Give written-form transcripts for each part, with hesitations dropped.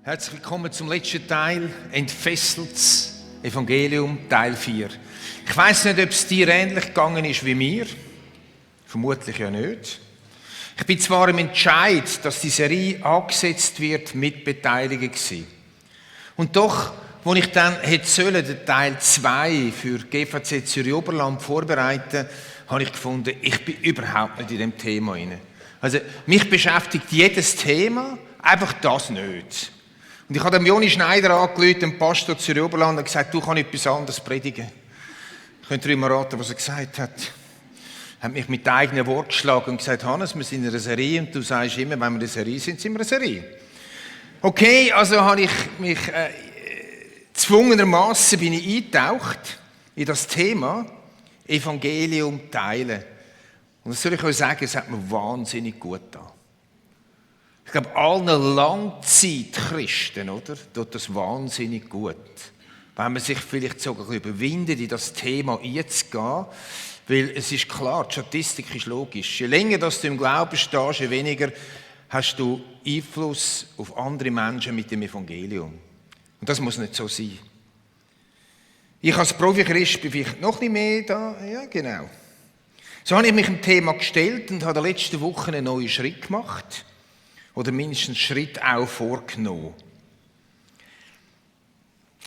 Herzlich willkommen zum letzten Teil, Entfesseltes Evangelium, Teil 4. Ich weiss nicht, ob es dir ähnlich gegangen ist wie mir. Vermutlich ja nicht. Ich bin zwar im Entscheid, dass die Serie angesetzt wird, mit Beteiligung gewesen. Und doch, als ich dann hätte sollen, den Teil 2 für GVC Zürich-Oberland vorbereiten, habe ich gefunden, ich bin überhaupt nicht in dem Thema drin. Also, mich beschäftigt jedes Thema, einfach das nicht. Und ich habe dem Joni Schneider angerufen, dem Pastor Zürich-Oberland, und gesagt, du kannst etwas anderes predigen. Könnt ihr immer raten, was er gesagt hat? Er hat mich mit eigenen Worten geschlagen und gesagt, Hannes, wir sind in einer Serie und du sagst immer, wenn wir in einer Serie sind, sind wir in einer Serie. Okay, also habe ich mich gezwungenermassen bin ich eingetaucht in das Thema Evangelium teilen. Und das soll ich euch sagen, es hat mir wahnsinnig gut getan. Ich glaube, allen Langzeitchristen, oder, tut das wahnsinnig gut. Wenn man sich vielleicht sogar überwindet, in das Thema einzugehen. Weil es ist klar, die Statistik ist logisch. Je länger dass du im Glauben stehst, je weniger hast du Einfluss auf andere Menschen mit dem Evangelium. Und das muss nicht so sein. Ich als Profi-Christ bin vielleicht noch nicht mehr da. Ja, genau. So habe ich mich dem Thema gestellt und habe in der letzten Woche einen neuen Schritt gemacht. Oder mindestens Schritt auch vorgenommen.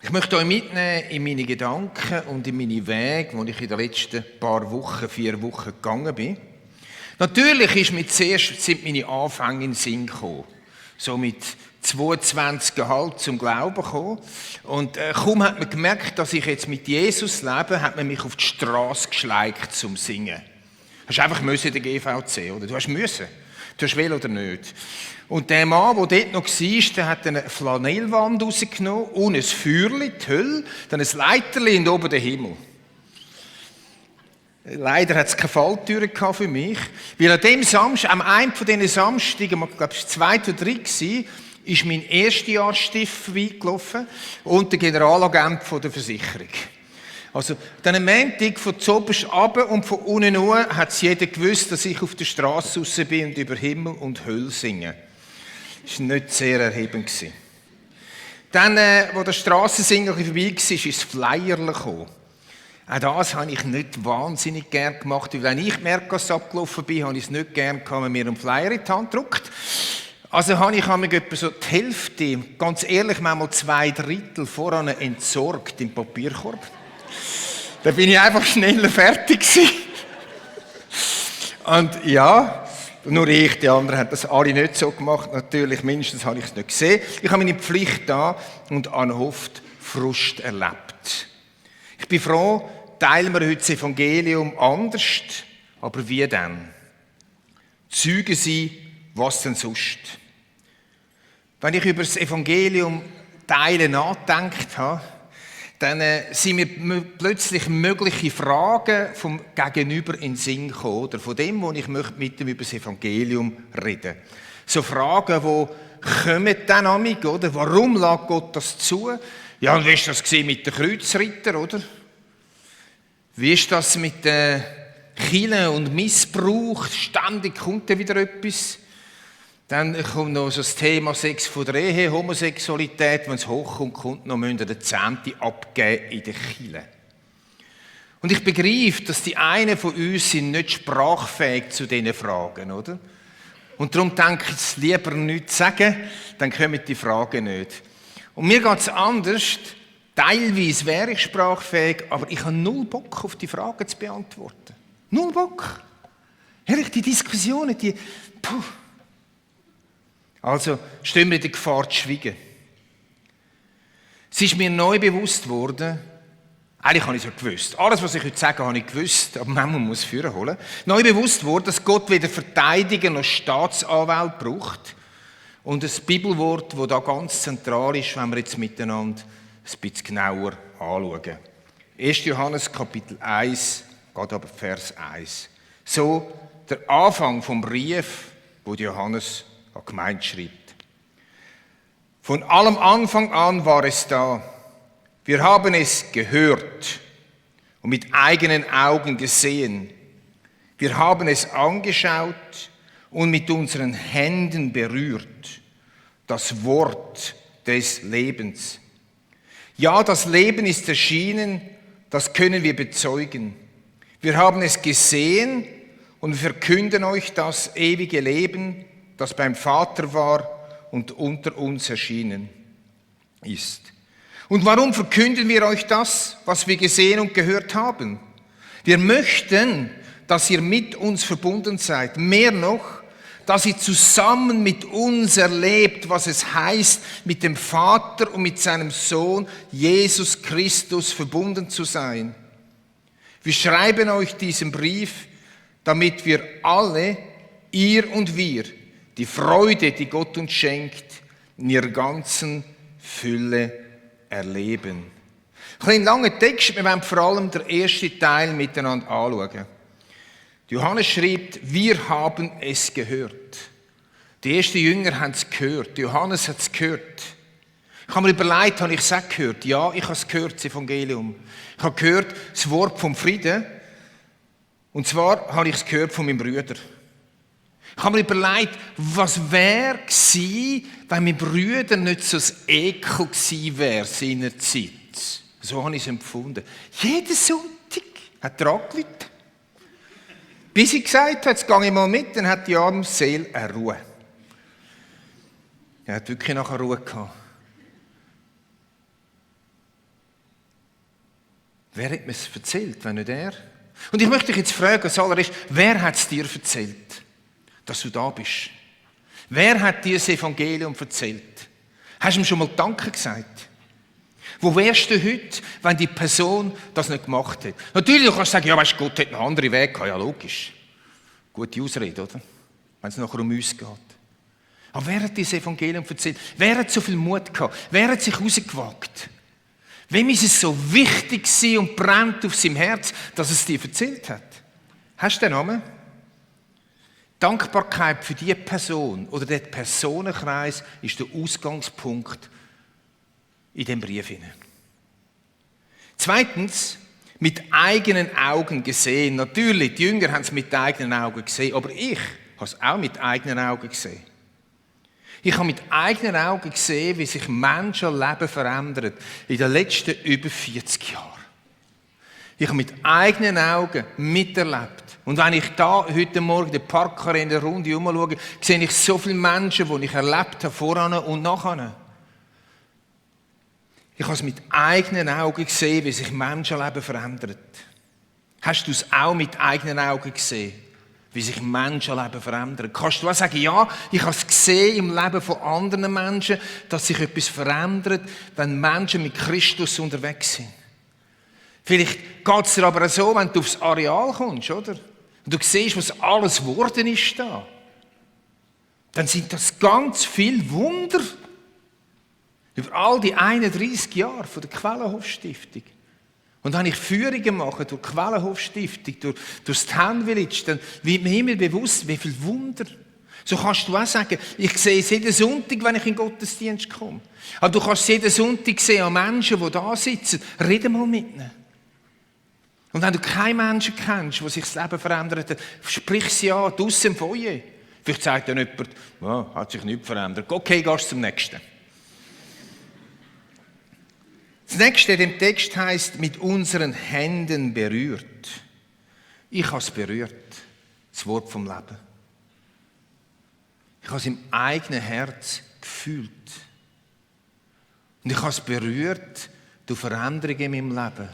Ich möchte euch mitnehmen in meine Gedanken und in meine Wege, wo ich in den letzten 4 Wochen gegangen bin. Natürlich ist mir zuerst meine Anfänge in den Sinn gekommen. So mit 22,5 zum Glauben gekommen. Und kaum hat man gemerkt, dass ich jetzt mit Jesus lebe, hat man mich auf die Straße geschleicht zum Singen. Du hast einfach in der GVC, oder? Du hast müssen. Du hast will oder nicht. Und der Mann, der dort noch war, der hat eine Flanellwand rausgenommen und ein Feuerchen, die Hölle, dann ein Leiterchen und oben den Himmel. Leider hat es keine Falltüre für mich, weil an dem Samstag, am einen von diesen Samstagen, ich glaube, es war 2 oder 3 war, ist mein Erstjahrsstift vorbeigelaufen und der Generalagent der Versicherung. Also, dann am Montag von zuoberst runter und von unten hoch hat es jeder gewusst, dass ich auf der Straße raus bin und über Himmel und Hölle singe. Das war nicht sehr erhebend. Dann, als der Strassensinger vorbei war, ist das Flyerchen gekommen. Auch das habe ich nicht wahnsinnig gern gemacht, weil wenn ich Merkgasse abgelaufen bin, habe ich es nicht gern gehabt, wenn man mir einen Flyer in die Hand drückt. Also habe ich etwa so die Hälfte, ganz ehrlich, manchmal 2/3 voran entsorgt im Papierkorb. Da bin ich einfach schneller fertig gewesen. Und ja, nur ich, die anderen haben das alle nicht so gemacht. Natürlich, mindestens habe ich es nicht gesehen. Ich habe meine Pflicht da und anhofft Frust erlebt. Ich bin froh, teilen wir heute das Evangelium anders, aber wie denn? Zeugen Sie, was denn sonst? Wenn ich über das Evangelium teilen nachgedacht habe, dann sind mir plötzlich mögliche Fragen vom Gegenüber in den Sinn gekommen, oder von dem, wo ich mit ihm über das Evangelium reden. So Fragen, die kommen dann an mich, oder? Warum lässt Gott das zu? Ja, und wie war das mit den Kreuzrittern, oder? Wie ist das mit den Kirchen und Missbrauch? Ständig kommt da wieder etwas. Dann kommt noch so das Thema Sex von der Ehe, Homosexualität. Wenn es hochkommt, kommt noch, müssen wir den 10. abgeben in der Kirche. Und ich begreife, dass die einen von uns sind nicht sprachfähig zu diesen Fragen, oder? Und darum denke ich, es lieber nichts sagen, dann kommen die Fragen nicht. Und mir geht es anders. Teilweise wäre ich sprachfähig, aber ich habe null Bock, auf die Fragen zu beantworten. Null Bock. Ehrlich, die Diskussionen, puh. Also stehen wir in der Gefahr zu schweigen. Es ist mir neu bewusst worden, eigentlich habe ich es ja gewusst. Alles, was ich heute sage, habe ich gewusst, aber manchmal muss ich es führen holen. Neu bewusst worden, dass Gott weder Verteidiger noch Staatsanwalt braucht. Und ein Bibelwort, das da ganz zentral ist, wenn wir jetzt miteinander ein bisschen genauer anschauen. 1. Johannes Kapitel 1, geht aber Vers 1. So der Anfang vom Brief, wo Johannes an die Gemeinde schreibt. Von allem Anfang an war es da. Wir haben es gehört und mit eigenen Augen gesehen. Wir haben es angeschaut und mit unseren Händen berührt. Das Wort des Lebens. Ja, das Leben ist erschienen, das können wir bezeugen. Wir haben es gesehen und verkünden euch das ewige Leben, das beim Vater war und unter uns erschienen ist. Und warum verkünden wir euch das, was wir gesehen und gehört haben? Wir möchten, dass ihr mit uns verbunden seid. Mehr noch, dass ihr zusammen mit uns erlebt, was es heißt, mit dem Vater und mit seinem Sohn Jesus Christus verbunden zu sein. Wir schreiben euch diesen Brief, damit wir alle, ihr und wir, die Freude, die Gott uns schenkt, in ihrer ganzen Fülle erleben. Ein kleiner langer Text, wir werden vor allem den ersten Teil miteinander anschauen. Johannes schreibt, wir haben es gehört. Die ersten Jünger haben es gehört. Johannes hat es gehört. Ich habe mir überlegt, habe ich es auch gehört? Ja, ich habe es gehört, das Evangelium. Ich habe gehört, das Wort vom Frieden. Und zwar habe ich es gehört von meinem Bruder. Ich habe mir überlegt, was wäre gewesen, wenn mein Bruder nicht so ein Ekel gewesen wäre seinerzeit. So habe ich es empfunden. Jeden Sonntag hat er angerufen. Bis ich gesagt habe, jetzt gehe ich mal mit, dann hat die arme Seele eine Ruhe. Er hat wirklich nachher Ruhe gehabt. Wer hat mir es erzählt, wenn nicht er? Und ich möchte dich jetzt fragen, als allererst, wer hat es dir erzählt, dass du da bist? Wer hat dir das Evangelium erzählt? Hast du ihm schon mal Danke gesagt? Wo wärst du heute, wenn die Person das nicht gemacht hat? Natürlich, du kannst sagen, ja, weißt, Gott hat einen anderen Weg gehabt. Ja, logisch. Gute Ausrede, oder? Wenn es nachher um uns geht. Aber wer hat dieses Evangelium erzählt? Wer hat so viel Mut gehabt? Wer hat sich rausgewagt? Wem ist es so wichtig gewesen und brennt auf seinem Herz, dass es dir erzählt hat? Hast du den Namen? Dankbarkeit für die Person oder den Personenkreis ist der Ausgangspunkt in dem Brief hinein. Zweitens, mit eigenen Augen gesehen. Natürlich, die Jünger haben es mit eigenen Augen gesehen, aber ich habe es auch mit eigenen Augen gesehen. Ich habe mit eigenen Augen gesehen, wie sich Menschenleben verändert in den letzten über 40 Jahren. Ich habe mit eigenen Augen miterlebt. Und wenn ich da heute Morgen den Parkarena Runde herumschaue, sehe ich so viele Menschen, die ich erlebt habe, voran und nachher. Ich habe es mit eigenen Augen gesehen, wie sich Menschenleben verändert. Hast du es auch mit eigenen Augen gesehen, wie sich Menschenleben verändern? Kannst du auch sagen, ja, ich habe es gesehen im Leben von anderen Menschen, dass sich etwas verändert, wenn Menschen mit Christus unterwegs sind. Vielleicht geht es dir aber so, wenn du aufs Areal kommst, oder? Und du siehst, was alles geworden ist da. Dann sind das ganz viele Wunder. Über all die 31 Jahre von der Quellenhof-Stiftung. Und wenn ich Führungen mache durch die Quellenhof-Stiftung, durch das Town Village, dann wird mir immer bewusst, wie viele Wunder. So kannst du auch sagen, ich sehe es jeden Sonntag, wenn ich in den Gottesdienst komme. Aber du kannst es jeden Sonntag sehen an Menschen, die da sitzen. Rede mal mit ihnen. Und wenn du keine Menschen kennst, die sich das Leben verändert haben, sprich sie an, draussen im Foyer. Vielleicht sagt dann jemand, ja, hat sich nichts verändert. Okay, gehst zum Nächsten. Das nächste in dem Text heisst, mit unseren Händen berührt. Ich habe es berührt, das Wort vom Leben. Ich habe es im eigenen Herz gefühlt. Und ich habe es berührt durch Veränderungen in meinem Leben.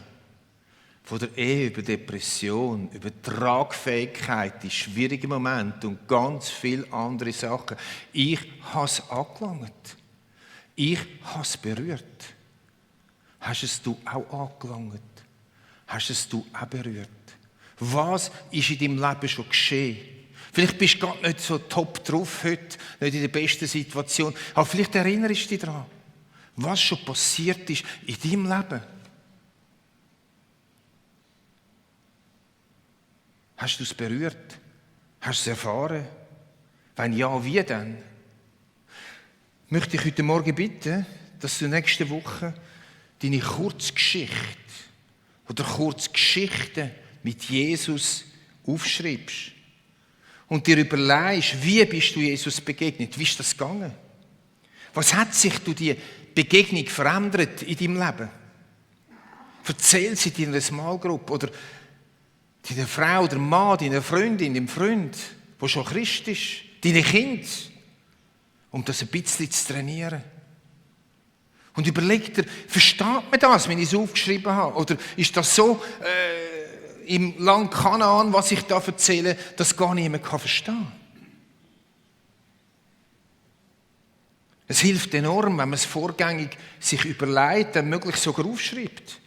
Von der Ehe über Depression, über Tragfähigkeit, die schwierigen Momente und ganz viele andere Sachen. Ich habe es angelangt. Ich habe es berührt. Hast es du auch angelangt? Hast es du auch berührt? Was ist in deinem Leben schon geschehen? Vielleicht bist du gerade nicht so top drauf heute, nicht in der besten Situation, aber vielleicht erinnerst du dich daran, was schon passiert ist in deinem Leben. Hast du es berührt? Hast du es erfahren? Wenn ja, wie denn? Möchte ich heute Morgen bitten, dass du nächste Woche deine Kurzgeschichte oder Kurzgeschichten mit Jesus aufschreibst und dir überlegst, wie bist du Jesus begegnet? Wie ist das gegangen? Was hat sich durch die Begegnung verändert in deinem Leben? Erzähl sie in deiner Small Group oder deiner Frau, der Mann, deiner Freundin, dem Freund, der schon Christ ist, deinen Kind, um das ein bisschen zu trainieren. Und überleg dir, versteht man das, wenn ich es aufgeschrieben habe? Oder ist das so im Land Kanaan, was ich da erzähle, dass gar niemand verstehen kann? Es hilft enorm, wenn man es vorgängig sich überlegt, dann möglichst sogar aufschreibt.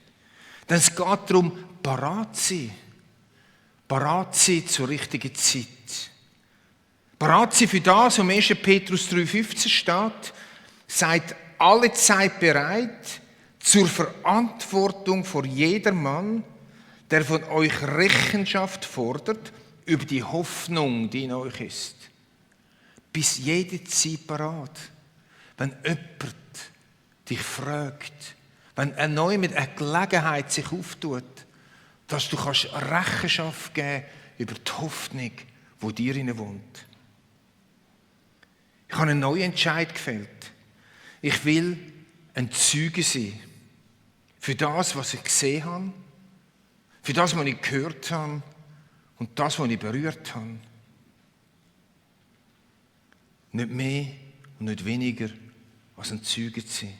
Denn es geht darum, parat zu sein. Parat zu sein zur richtigen Zeit. Parat zu sein für das, was im 1. Petrus 3,15 steht, seid alle Zeit bereit zur Verantwortung vor jedermann, der von euch Rechenschaft fordert über die Hoffnung, die in euch ist. Bis jede Zeit parat. Wenn jemand dich fragt, wenn eine Gelegenheit sich auftut, dass du Rechenschaft geben kannst über die Hoffnung, die dir inne wohnt. Ich habe einen neuen Entscheid gefällt. Ich will ein Zeuge sein für das, was ich gesehen habe, für das, was ich gehört habe und das, was ich berührt habe. Nicht mehr und nicht weniger als ein Zeuge zu sein.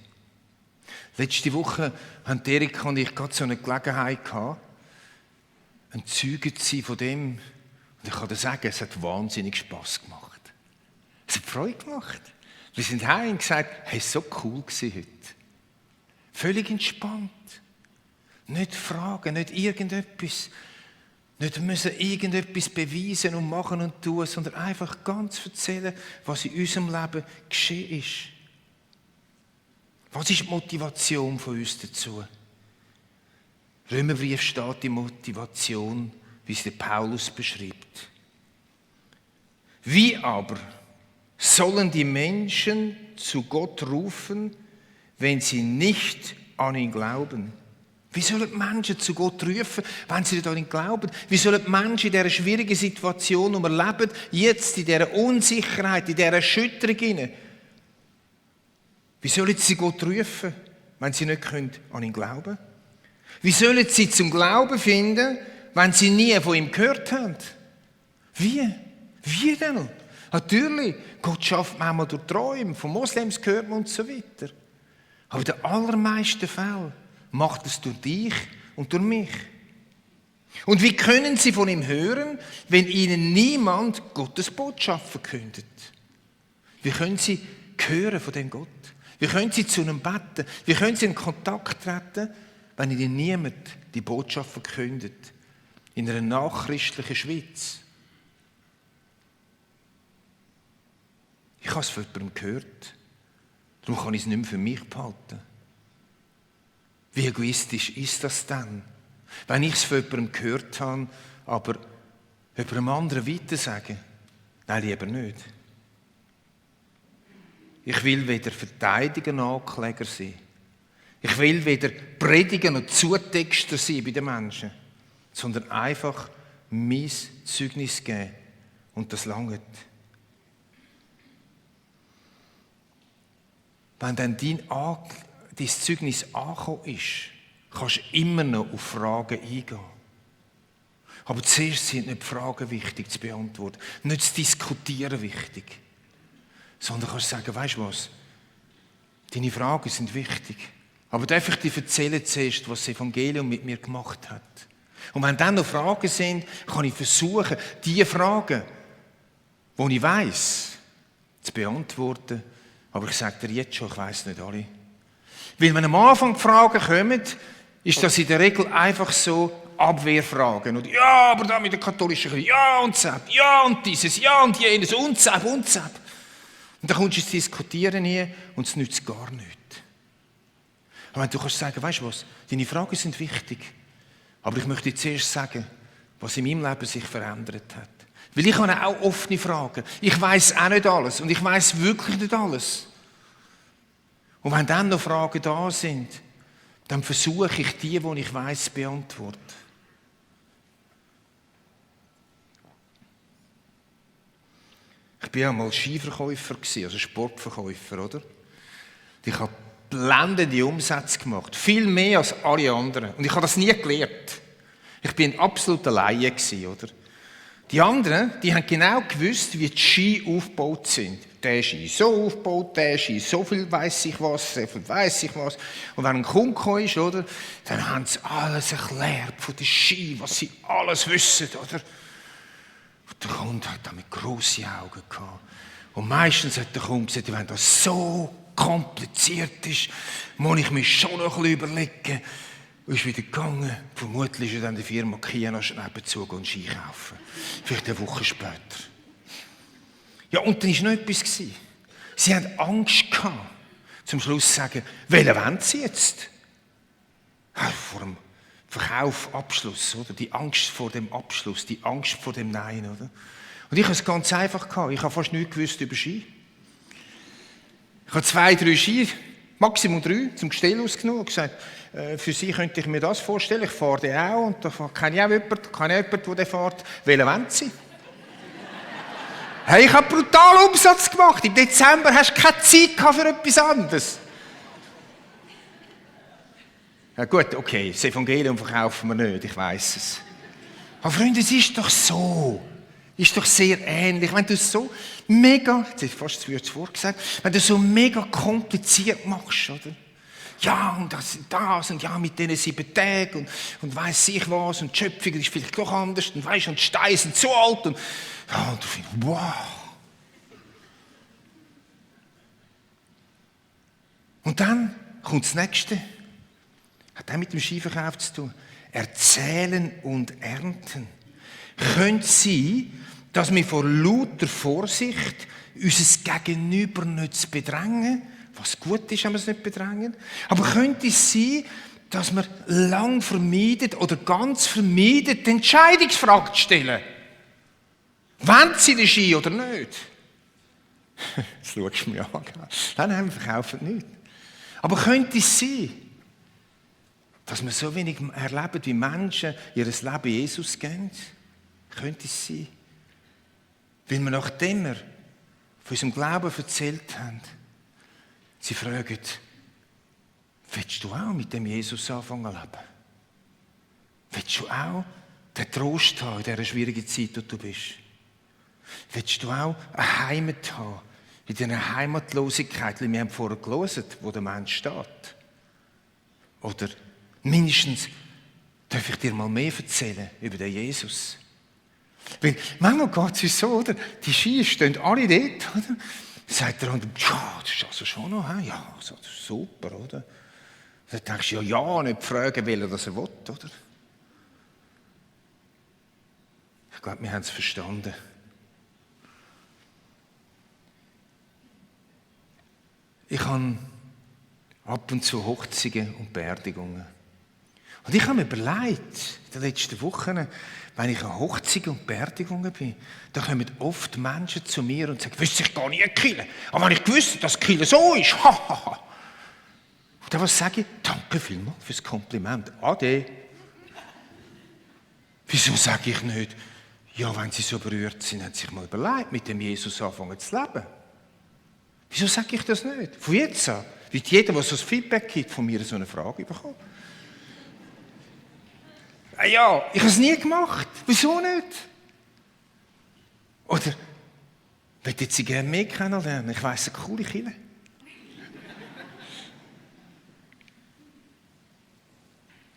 Letzte Woche haben Erika und ich gerade so eine Gelegenheit gehabt, ein Zeuge zu sein von dem. Und ich kann dir sagen, es hat wahnsinnig Spass gemacht. Es hat Freude gemacht. Wir sind heim und gesagt, hey, es war so cool heute. Völlig entspannt. Nicht fragen, nicht irgendetwas. Nicht müssen irgendetwas beweisen und machen und tun, sondern einfach ganz erzählen, was in unserem Leben geschehen ist. Was ist die Motivation von uns dazu? Römerbrief steht die Motivation, wie es der Paulus beschreibt. Wie aber sollen die Menschen zu Gott rufen, wenn sie nicht an ihn glauben? Wie sollen die Menschen zu Gott rufen, wenn sie nicht an ihn glauben? Wie sollen die Menschen in dieser schwierigen Situation, die wir leben, jetzt in dieser Unsicherheit, in dieser Erschütterung hinein, wie sollen sie Gott rufen, wenn sie nicht an ihn glauben können? Wie sollen sie zum Glauben finden, wenn sie nie von ihm gehört haben? Wie? Wie denn? Natürlich, Gott schafft manchmal durch Träume, von Moslems gehört man und so weiter. Aber in den allermeisten Fällen macht es durch dich und durch mich. Und wie können sie von ihm hören, wenn ihnen niemand Gottes Botschaft verkündet? Wie können sie hören von dem Gott? Wie können sie zu ihm beten? Wie können sie in Kontakt treten, wenn ihnen niemand die Botschaft verkündet? In einer nachchristlichen Schweiz. Ich habe es von jemandem gehört. Darum kann ich es nicht mehr für mich behalten. Wie egoistisch ist das denn? Wenn ich es von jemandem gehört habe, aber jemandem anderen weiter sagen? Nein, lieber nicht. Ich will weder Verteidiger noch Ankläger sein. Ich will weder Prediger noch Zutexter sein bei den Menschen, sondern einfach mein Zeugnis geben. Und das langt. Wenn dann dein Zeugnis angekommen ist, kannst du immer noch auf Fragen eingehen. Aber zuerst sind nicht die Fragen wichtig zu beantworten, nicht zu diskutieren wichtig, sondern kannst sagen, weisst du was, deine Fragen sind wichtig, aber darf ich dir erzählen zuerst, was das Evangelium mit mir gemacht hat. Und wenn dann noch Fragen sind, kann ich versuchen, die Fragen, die ich weiss, zu beantworten. Aber ich sage dir jetzt schon, ich weiss nicht alle. Weil wenn am Anfang die Fragen kommen, ist das in der Regel einfach so Abwehrfragen. Und ja, aber da mit der katholischen Kirche, ja und Zeb, ja und dieses, ja und jenes, und Zeb, und Zeb. Und dann kommst du ins Diskutieren hier und es nützt gar nichts. Aber wenn du kannst sagen, weisst du was, deine Fragen sind wichtig, aber ich möchte dir zuerst sagen, was in meinem Leben sich verändert hat. Weil ich habe auch offene Fragen. Ich weiss auch nicht alles und ich weiss wirklich nicht alles. Und wenn dann noch Fragen da sind, dann versuche ich die ich weiss, zu beantworten. Ich war einmal Skiverkäufer, also Sportverkäufer, oder? Ich habe blendende Umsätze gemacht. Viel mehr als alle anderen. Und ich habe das nie gelernt. Ich bin ein absoluter Laie gewesen, oder? Die anderen, die haben genau gewusst, wie die Ski aufgebaut sind. Der Ski so aufgebaut, der Ski so viel weiss ich was, so viel weiss ich was. Und wenn ein Kunde kam, oder, dann haben sie alles erklärt von der Ski, was sie alles wissen, oder? Und der Kunde hat damit grosse Augen gehabt. Und meistens hat der Kunde gesagt, wenn das so kompliziert ist, muss ich mir schon noch ein bisschen überlegen. Und ist wieder gegangen. Vermutlich ist er dann die Firma Kia noch nebenzu und Ski kaufen. Vielleicht eine Woche später. Ja, und dann war noch etwas. Sie hatten Angst gehabt, zum Schluss zu sagen, welchen wollen Sie jetzt? Vor dem Verkauf, Abschluss, oder? Die Angst vor dem Abschluss, die Angst vor dem Nein, oder? Und ich hatte es ganz einfach gehabt. Ich habe fast nichts gewusst über Ski. Ich habe 2, 3 Ski, Maximum 3, zum Gestell ausgenommen und gesagt, für Sie könnte ich mir das vorstellen, ich fahre den auch und da kenne ich auch jemanden, der den fährt. Welchen wollen Sie? Hey, ich habe brutalen Umsatz gemacht. Im Dezember hast du keine Zeit für etwas anderes. Ja gut, okay, das Evangelium verkaufen wir nicht, ich weiss es. Aber Freunde, es ist doch so. Ist doch sehr ähnlich. Wenn du es so mega, jetzt ist fast zu vorgesagt, wenn du es so mega kompliziert machst, oder? Ja, und das und ja, mit diesen 7 Tagen und weiss ich was und die Schöpfung ist vielleicht doch anders und weißt, und die Steine sind so alt und ja, und du findest, wow. Und dann kommt das Nächste. Hat auch mit dem Skiverkauf zu tun. Erzählen und ernten. Könnte sein, dass wir vor lauter Vorsicht unser Gegenüber nicht bedrängen, was gut ist, wenn wir es nicht bedrängen. Aber könnte es sein, dass wir lang vermeiden oder ganz vermeiden, die Entscheidungsfrage zu stellen? Wollen Sie den Ski oder nicht? Das schaust du mir an. Nein, wir verkaufen nicht. Aber könnte es sein, dass wir so wenig erleben, wie Menschen ihr Leben Jesus geben? Könnte es sein? Weil wir, nachdem wir von unserem Glauben erzählt haben, sie fragen, willst du auch mit dem Jesus anfangen zu leben? Willst du auch den Trost haben in dieser schwierigen Zeit, wo du bist? Willst du auch eine Heimat haben in dieser Heimatlosigkeit, wie wir haben vorher gelesen, wo der Mensch steht? Oder mindestens darf ich dir mal mehr erzählen über den Jesus? Weil manchmal geht es uns so, oder? Die Ski stehen alle dort, oder? Sagt der andere, ja, das ist also schon noch, ja, das ist super, oder? Dann denkst du, ja, nicht fragen, will er das will, oder? Ich glaube, wir haben es verstanden. Ich habe ab und zu Hochzeiten und Beerdigungen. Und ich habe mir überlegt, in den letzten Wochen, wenn ich an Hochzeiten und Beerdigungen bin, da kommen oft Menschen zu mir und sagen, wüsste ich gar nie Kirche. Aber wenn ich gewusst, dass Kirche so ist, hahaha. Und dann was sage ich? Danke vielmals fürs Kompliment. Ade. Wieso sage ich nicht, ja, wenn Sie so berührt sind, haben Sie sich mal überlegt, mit dem Jesus anfangen zu leben? Wieso sage ich das nicht? Von jetzt an wird jeder, der so ein Feedback gibt, von mir so eine Frage bekommen. Ja, ich habe es nie gemacht. Wieso nicht? Oder, möchten Sie gerne mehr kennenlernen? Ich weiss, eine coole Kirche.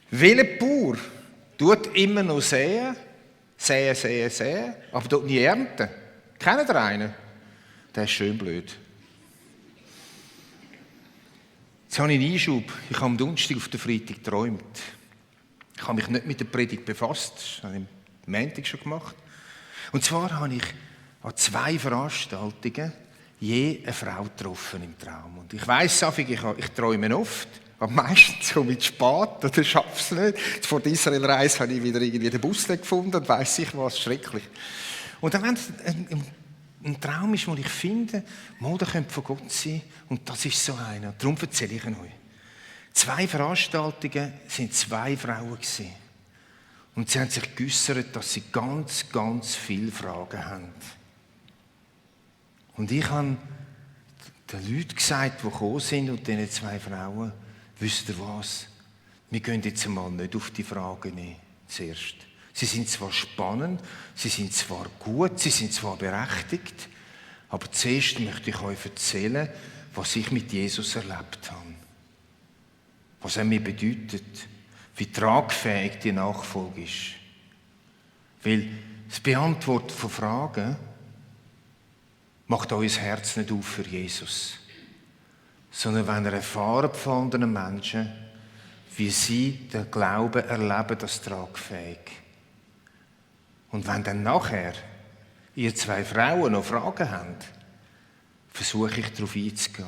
Welcher Bauer tut immer noch säen, aber tut nie ernten? Kennt ihr einen? Der ist schön blöd. Jetzt habe ich einen Einschub. Ich habe am Donnerstag auf den Freitag geträumt. Ich habe mich nicht mit der Predigt befasst. Das habe ich am Montag schon gemacht. Und zwar habe ich an 2 Veranstaltungen je eine Frau getroffen im Traum. Und ich weiss, ich träume oft, aber meistens so mit spät oder schaffe es nicht. Vor der Israel-Reise habe ich wieder irgendwie den Bus nicht gefunden und weiss ich was, schrecklich. Und dann, wenn es ein Traum ist, den ich finde, der könnte von Gott sein, und das ist so einer. Darum erzähle ich ihn euch. 2 Veranstaltungen waren 2 Frauen gewesen. Und sie haben sich geäussert, dass sie ganz, ganz viele Fragen haben. Und ich habe den Leuten gesagt, die gekommen sind und diesen 2 Frauen, wisst ihr was? Wir gehen jetzt einmal nicht auf die Fragen ein, zuerst. Sie sind zwar spannend, sie sind zwar gut, sie sind zwar berechtigt, aber zuerst möchte ich euch erzählen, was ich mit Jesus erlebt habe. Was er mir bedeutet, wie tragfähig die Nachfolge ist. Weil das Beantworten von Fragen macht euer Herz nicht auf für Jesus. Sondern wenn ihr erfahren von anderen Menschen, wie sie den Glauben erleben, das tragfähig. Und wenn dann nachher ihr 2 Frauen noch Fragen habt, versuche ich darauf einzugehen.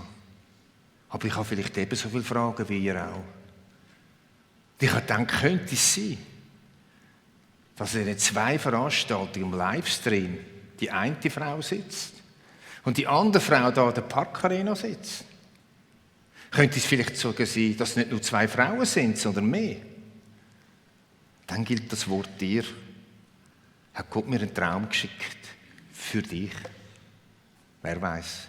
Aber ich habe vielleicht ebenso viele Fragen wie ihr auch. Ich habe gedacht, könnte es sein, dass in 2 Veranstaltungen im Livestream die eine Frau sitzt und die andere Frau da in der Parkarena sitzt? Könnte es vielleicht sogar sein, dass es nicht nur 2 Frauen sind, sondern mehr? Dann gilt das Wort dir. Hat Gott mir einen Traum geschickt für dich? Wer weiß?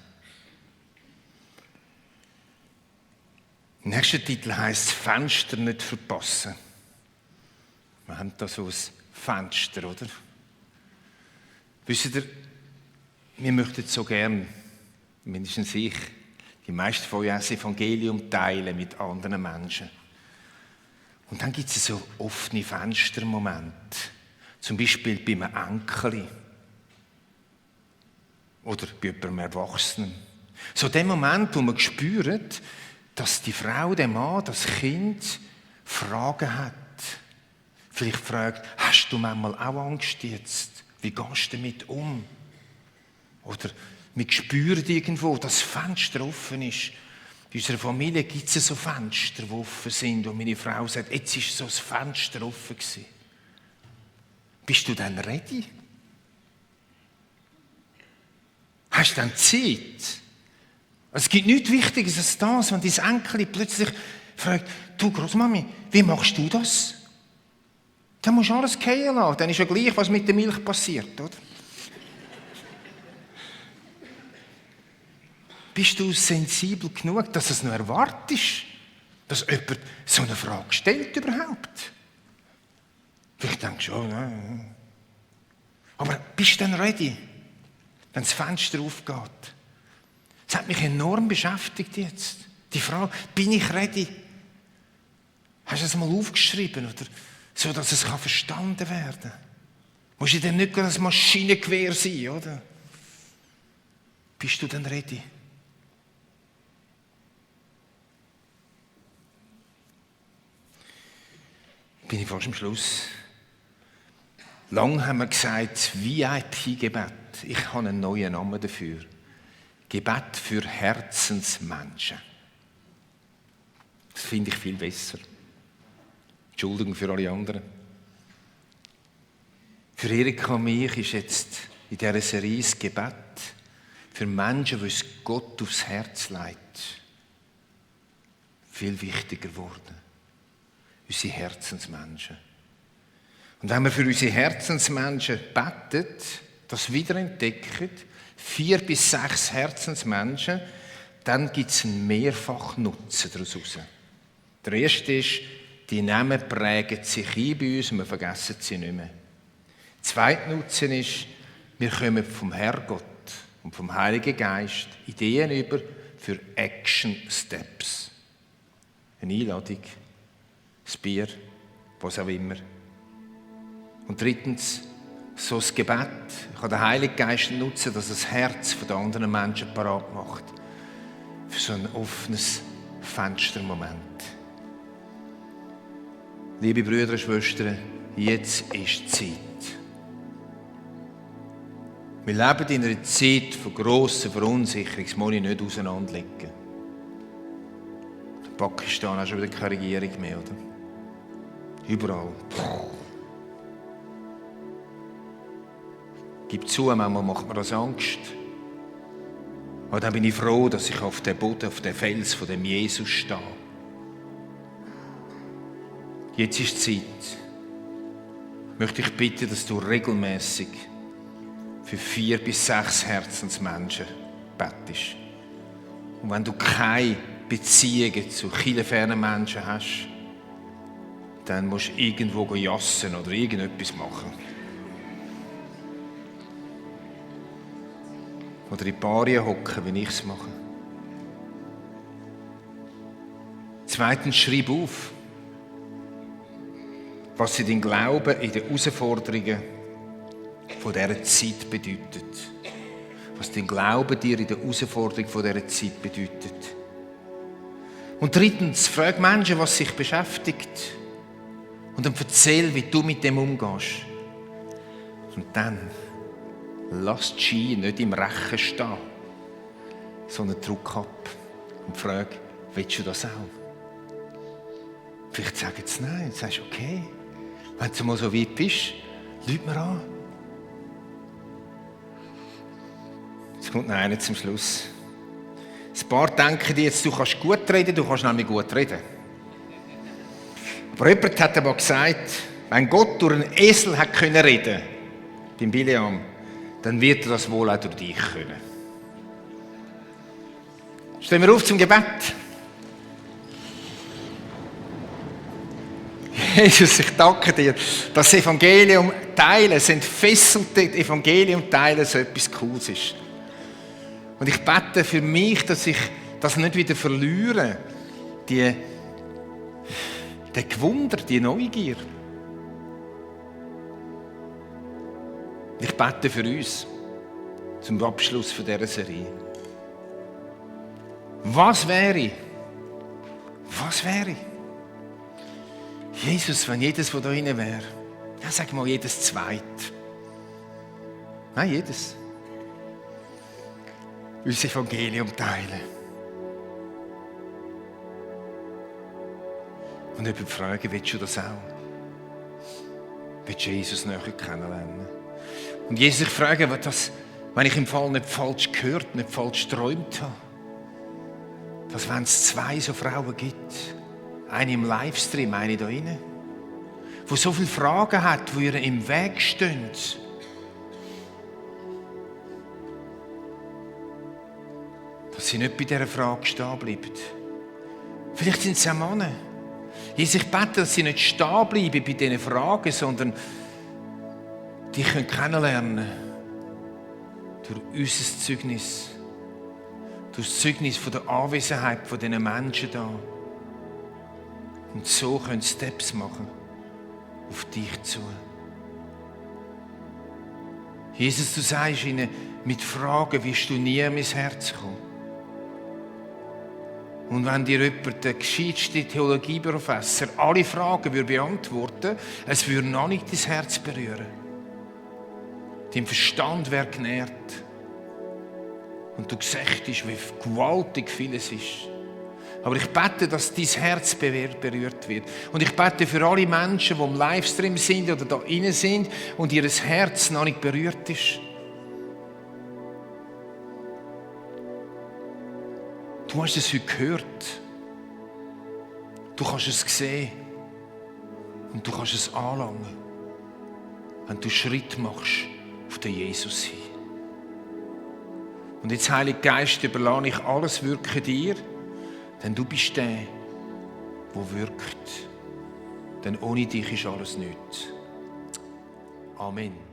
Der nächste Titel heisst «Fenster nicht verpassen». Wir haben da so ein Fenster, oder? Wisst ihr, wir möchten so gern, mindestens ich, die meisten von euch das Evangelium teilen mit anderen Menschen. Und dann gibt es so offene Fenstermomente. Zum Beispiel bei einem Enkel. Oder bei jemandem Erwachsenen. So der Moment, wo man spürt, dass die Frau, der Mann, das Kind Fragen hat. Vielleicht fragt, hast du manchmal auch Angst jetzt? Wie gehst du damit um? Oder wir spüren irgendwo, dass das Fenster offen ist. In unserer Familie gibt es so Fenster, die offen sind. Und meine Frau sagt, jetzt ist so das Fenster offen gewesen. Bist du dann ready? Hast du dann Zeit? Es gibt nichts Wichtiges als das, wenn dein Enkel plötzlich fragt, du Großmami, wie machst du das? Dann musst du alles fallen lassen. Dann ist ja gleich, was mit der Milch passiert, oder? Bist du sensibel genug, dass es noch erwartest, dass jemand so eine Frage stellt überhaupt? Vielleicht denkst du, oh nein. Aber bist du dann ready, wenn das Fenster aufgeht? Das hat mich enorm beschäftigt jetzt. Die Frage, bin ich ready? Hast du es mal aufgeschrieben, oder so, dass es verstanden werden kann? Musst du dann nicht ein Maschinengewehr sein, oder? Bist du dann ready? Bin ich fast am Schluss. Lang haben wir gesagt, VIP-Gebet. Ich habe einen neuen Namen dafür. Gebet für Herzensmenschen. Das finde ich viel besser. Entschuldigung für alle anderen. Für Erika und mich ist jetzt in dieser Serie das Gebet für Menschen, die es Gott aufs Herz legt, viel wichtiger geworden. Unsere Herzensmenschen. Und wenn wir für unsere Herzensmenschen beten, das wiederentdecken, 4 bis 6 Herzensmenschen, dann gibt es einen Mehrfachnutzen daraus. Der erste ist, die Namen prägen sich ein bei uns und wir vergessen sie nicht mehr. Der zweite Nutzen ist, wir kommen vom Herrgott und vom Heiligen Geist Ideen über für Action Steps. Eine Einladung, das Bier, was auch immer. Und drittens, so das Gebet kann der Heilige Geist nutzen, dass das Herz der anderen Menschen parat macht. Für so ein offenes Fenstermoment. Liebe Brüder und Schwestern, jetzt ist die Zeit. Wir leben in einer Zeit von grosser Verunsicherung, das muss ich nicht auseinanderlegen. In Pakistan hast du wieder keine Regierung mehr, oder? Überall. Gib zu, manchmal macht mir das Angst. Aber dann bin ich froh, dass ich auf dem Boden, auf dem Fels von dem Jesus stehe. Jetzt ist die Zeit. Möchte ich bitten, dass du regelmäßig für 4 bis 6 Herzensmenschen bettest. Und wenn du keine Beziehungen zu kirchenfernen Menschen hast, dann musst du irgendwo jassen oder irgendetwas machen. Oder in Barien hocken, wie ich es mache. Zweitens, schreib auf, was dir dein Glauben in den Herausforderungen von dieser Zeit bedeutet. Was dein Glaube dir in der Herausforderung von dieser Zeit bedeutet. Und drittens, frag Menschen, was sich beschäftigt. Und dann erzähl, wie du mit dem umgehst. Und dann lass die Ski nicht im Rechen stehen, sondern drück ab und frag, willst du das auch? Vielleicht sagen sie nein. Dann sagst du, okay, wenn du mal so weit bist, ruf mir an. Jetzt kommt noch einer zum Schluss. Ein paar denken jetzt, du kannst gut reden, du kannst nämlich gut reden. Aber jemand hat aber gesagt, wenn Gott durch einen Esel hat können reden, beim Bileam, dann wird er das wohl auch durch dich können. Stehen wir auf zum Gebet. Jesus, ich danke dir, dass das Evangelium teilen, das entfesselte Evangelium teilen, so etwas Cooles ist. Und ich bete für mich, dass ich das nicht wieder verliere, den Gewunder, die Neugier. Ich bete für uns zum Abschluss dieser Serie. Was wäre? Jesus, wenn jedes, was da drin wäre, ja, sag mal jedes Zweit. Nein, jedes. Unser Evangelium teilen. Und jemand fragen, willst du das auch? Willst du Jesus näher kennenlernen? Und Jesus, ich frage, wenn ich im Fall nicht falsch gehört, nicht falsch geträumt habe, dass wenn es 2 so Frauen gibt, eine im Livestream, eine da rein, die so viele Fragen hat, die ihr im Weg stehen, dass sie nicht bei dieser Frage stehen bleiben. Vielleicht sind es auch Männer. Jesus, ich bete, dass sie nicht stehen bleiben bei diesen Fragen, sondern die können kennenlernen durch unser Zeugnis, durch das Zeugnis von der Anwesenheit von diesen Menschen da. Und so können sie Steps machen auf dich zu. Jesus, du sagst ihnen, mit Fragen wirst du nie an mein Herz kommen. Und wenn dir jemand, der gescheiteste Theologieprofessor, alle Fragen beantworten würde, es würde noch nicht dein Herz berühren. Dein Verstand wäre genährt. Und du siehst, wie gewaltig vieles ist. Aber ich bete, dass dein Herz berührt wird. Und ich bete für alle Menschen, die im Livestream sind oder da drinnen sind und ihr Herz noch nicht berührt ist. Du hast es heute gehört. Du kannst es sehen. Und du kannst es anlangen, wenn du Schritt machst auf den Jesus hin. Und jetzt, Heiliger Geist, überlasse ich alles Wirken dir, denn du bist der, der wirkt. Denn ohne dich ist alles nichts. Amen.